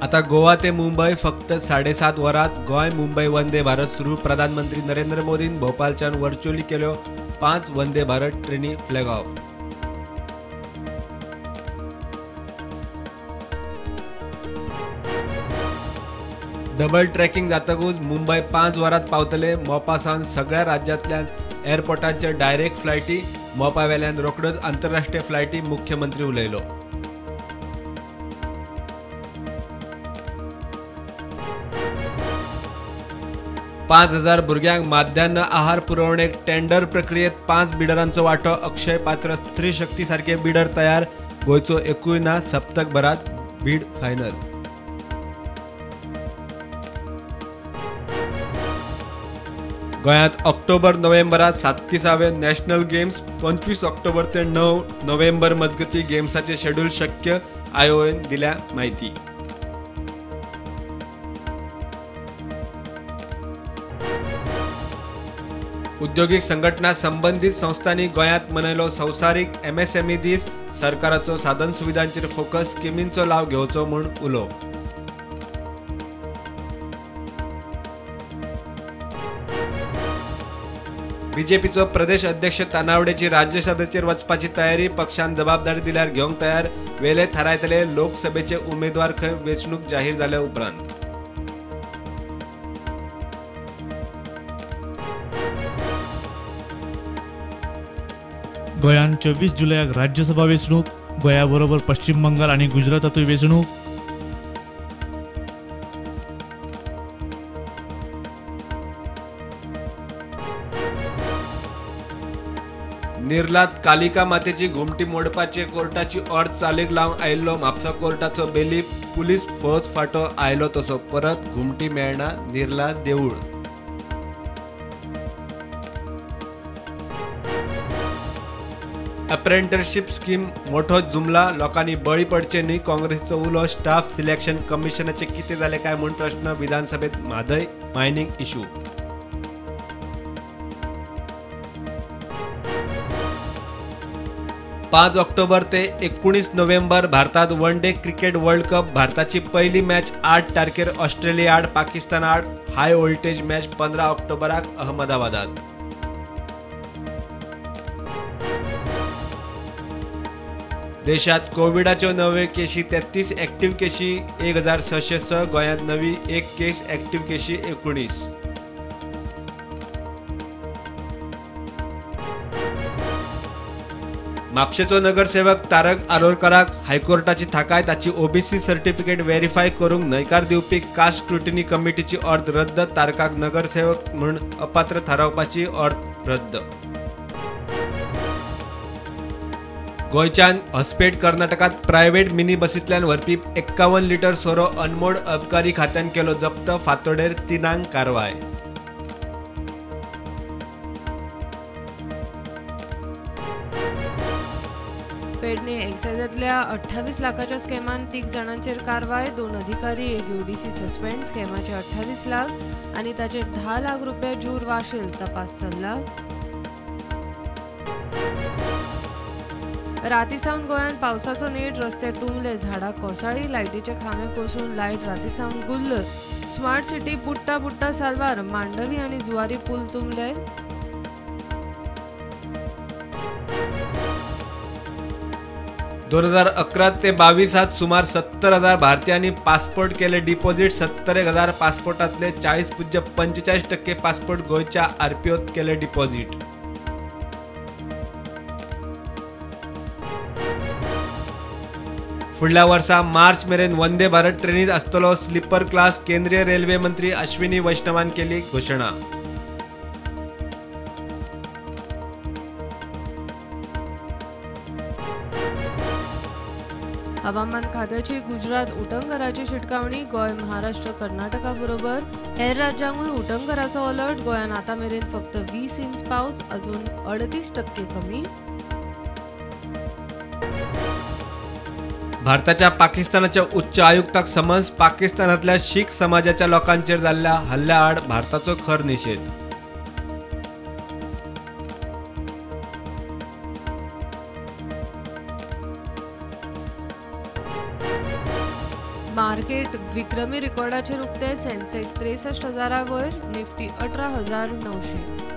आता गोवा ते मुंबय फक्त 7.5 वरात गोंय मुंबय वंदे भारत सुरू. प्रधानमंत्री नरेंद्र मोदीन भोपालच्यान व्हर्च्युअली केल्यो 5 वंदे भारत ट्रेनी फ्लॅग ऑफ. डबल ट्रॅकिंग जातकूच मुंबय 5 वरात पावतले. मोपा सावन सगळ्या राज्यांतल्यान एअरपोर्टांचेर डायरेक्ट फ्लायटी. मोपा वेल्यान रोखड्योच आंतरराष्ट्रीय फ्लायटी. मुख्यमंत्री उलयलो. पांच हजार भुरग्यांक माध्यान्ह आहार पुरवणेक टेंडर प्रक्रियेत 5 बिडरांचो वांटो. अक्षय पात्र स्त्री शक्ती सारके बिडर तयार. गोंयचो एकूय ना. सप्तकभरात बीड फायनल. गोंयांत ऑक्टोबर नोव्हेंबरात 37वे नॅशनल गेम्स. 25 ऑक्टोबर ते 9 नोव्हेंबर मजगती गेम्साचे शेड्यूल शक्य. आयओएन दिल्या माहिती. उद्योगीक संघटना संबंधित संस्थांनी गोंयांत मनयलो संवसारीक एमएसएमई दीस. सरकाराचो साधन सुविधांचेर फोकस. स्किमींचो लाव घेवचो म्हूण उलो. बीजेपीचो प्रदेश अध्यक्ष तानावडेची राज्यसभेचेर वचपाची तयारी. पक्षान जबाबदारी दिल्यार घेवंक तयार. वेले थारायतले लोकसभेचे उमेदवार खंय वेंचणूक जाहीर जाल्या उपरांत. गोंयांत 24 जुलयाक राज्यसभा वेंचणूक. गोंया बरोबर पश्चिम बंगाल आनी गुजरातांतूय वेंचणूक. निर्लात कालिका मातेची घुमटी मोडपाचे कोर्टाची ऑर्द चालीक लावंक आयिल्लो म्हापसा कोर्टाचो बेलीप. पुलीस फौज फांटो आयलो तसो परत घुमटी मेळना. निर्ला देवूळ. अप्रेंटरशीप स्कीम मोठो जुमला. लोकांनी बळी पडचे न्ही. काँग्रेसीचो उलो. स्टाफ सिलेक्शन कमिशनाचे कितें जालें काय म्हूण प्रश्न. विधानसभेत म्हादय मायनिंग इशू. 5 ऑक्टोबर ते 19 नोव्हेंबर भारतात one day cricket world cup. भारताची पहिली मॅच 8 तारखेर ऑस्ट्रेलिया आड. पाकिस्तान आड हाय व्होल्टेज मॅच 15 ऑक्टोबराक अहमदाबादात. देशात कोविडाच्यो नव्यो केशी 33, ऍक्टिव्ह केशी 1606. गोंयांत नवी 1 केस, ऍक्टिव्ह केशी 19. म्हापशेचो नगरसेवक तारक आरोलकराक हायकोर्टाची थाकाय. ताची ओबीसी सर्टिफिकेट व्हेरीफाय करूंक न्हयकार दिवपी कास्ट स्क्रुटिनी कमिटीची ऑर्द रद्द. तारकाक नगरसेवक म्हूण अपात्र थारावपाची ऑर्द रद्द. गोंयच्यान हॉस्पेट कर्नाटकात प्रायव्हेट मिनी बसींतल्यान व्हरपी 51 लिटर सोरो अनमोड अबकारी खात्यान केलो जप्त. फातोडेर 3 कारवाय. पेडणे एक्सायजांतल्या 28 लाखाच्या स्कॅमान 3 जाणांचेर कारवाय. 2 अधिकारी, 1 यूडीसी सस्पेंड. स्कॅमाचे 28 लाख आनी ताचेर 10 लाख रुपया जूर वाशील. तपास चल्ला. राती सावन गोंयांत पावसाचो नेट. रस्ते तुंबले, झाडां कोसळ्ळी, लायटीचे खांबे कोसळून लायट राती सावन गुल्ल. स्मार्ट सिटी बुडटा बुडटा साल्वार. मांडवी आनी जुवारी पूल तुंबले. दोन हजार 11 ते 22 सुमार 70,000 भारतीयांनी पासपोर्ट केले डिपॉझिट. 71,000 पासपोर्टांतले 40.45% पासपोर्ट गोंयच्या आरपीओत केले डिपॉझिट. फुडल्या वर्सा मार्च मेरेन वंदे भारत ट्रेनीत आसतलो स्लीपर क्लास. केंद्रीय रेल्वे मंत्री अश्विनी वैष्णवान केली घोशणा. हवामान खात्याची गुजरात उटंगराची शिटकावणी. गोंय, महाराष्ट्र, कर्नाटका बरोबर हेर राज्यांकूय उटंगराचो अलर्ट. गोंयांत आतां मेरेन फक्त 20 इंच पावस, अजून 38% कमी. भारताच्या पाकिस्तानाच्या उच्च आयुक्ताक समन्स. पाकिस्तानांतल्या शीख समाजाच्या लोकांचेर जाल्ल्या हल्ल्या आड भारताचो खर निशेध. मार्केट विक्रमी रिकॉर्डाचेर उक्ते. सेन्सेक्स 63,000 वयर, निफ्टी 18,900.